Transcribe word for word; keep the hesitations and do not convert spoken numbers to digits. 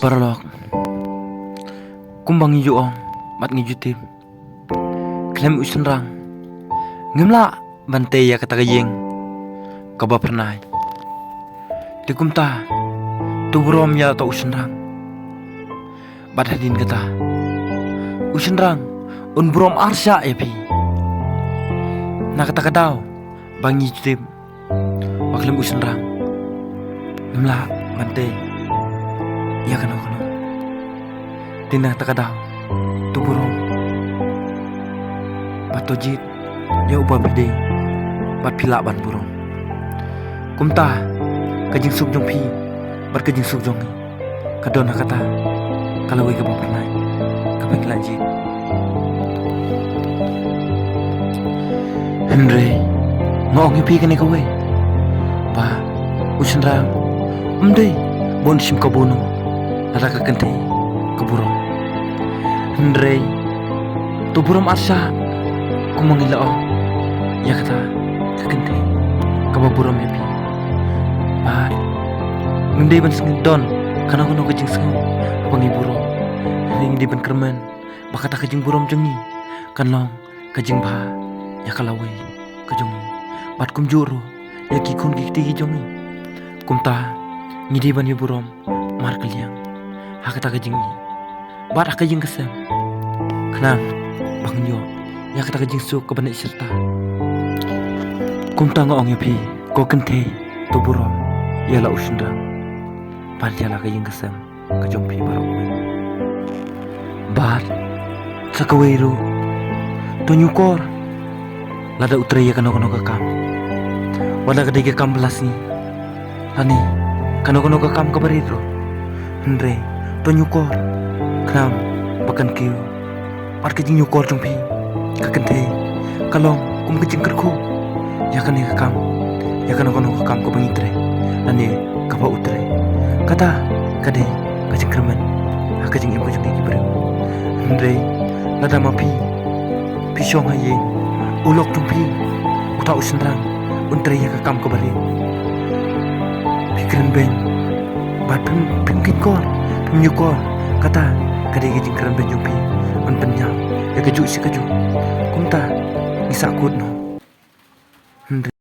Paralok, kumba ngi ju ong bad ngi ju tip, khlem u shynrang ngim lah ban tei ïa kata ka ïing kaba phyrnai. Te kumta, to burom ïa uta u shynrang. Bad hadien kata, u shynrang un burom arshah ïa phi. Na kata ka daw ba ngi ju tip ba khlem u shynrang ngim lah ban tei ïa kano kano. Te na kata ka daw, to burom bad to jied ïa uba phi dei bad phi lah ban burom. Kumta, ka jingsuk jong phi bad ka jingsuk jong ngi ka don ha kata ka lawei kaba phyrnai kaba ngi la jied. Hynrei nga ong ïa phi kane kawei, ba u shynrang um dei ba un shim kabu noh lada ka kynthei ka burom. Hynrei to burom arshah, kumba ngi la ong, ïa kata ka kynthei kaba burom ïa phi. Bad ngim dei ban sngewdon kano kano ka jingsngew haba ngi burom. Hynrei ngi dei ban kyrmen ba kata ka jingburom jong ngi kan long ka jingbha ïa ka lawei ka jong ngi bad kumjuh ruh ïa ki khun ki kti ki jong ngi. Kumta, ngi dei ban ïa burom markylliang ha kata ka jingïeit bad ha ka jingkyrmen, khnang ba ngin ïoh ïa kata ka jingsuk kaba neh shirta. Kumta nga ong ïa phi, ko kynthei, to burom ïa la u shynrang bad ïa la ka jingkyrmen ka jong phi baroh. Bad sa kawei ruh, to ñiewkor lada u trei ïa kano kano ka kam, wat la ka dei ka kam ba la sngi lane kano kano ka kam kaba rit ruh. Hynrei to ñiewkor, khnang ba kan kiew bad ka jingñiewkor jong phi, ka kynthei, ka long kum ka jingkyrkhu ïa kane ka kam, ïa kano kano ka kam kaba ngi trei lane kaba u trei. Kata ka dei ka jingkyrmen ha ka jingim ka jong ngi ki briew. Hynrei lada ma phi, phi shong ha ïing, u lok jong phi, uta u shynrang un trei ïa ka kam kaba rit, phi kren beiñ bad phim, phim kiew kor, phim ñiewkor, kata ka dei ka jingkren beiñ jong phi, un pynïap ïa kajuh shi kajuh. Kumta, ngi sahkut noh. Hynrei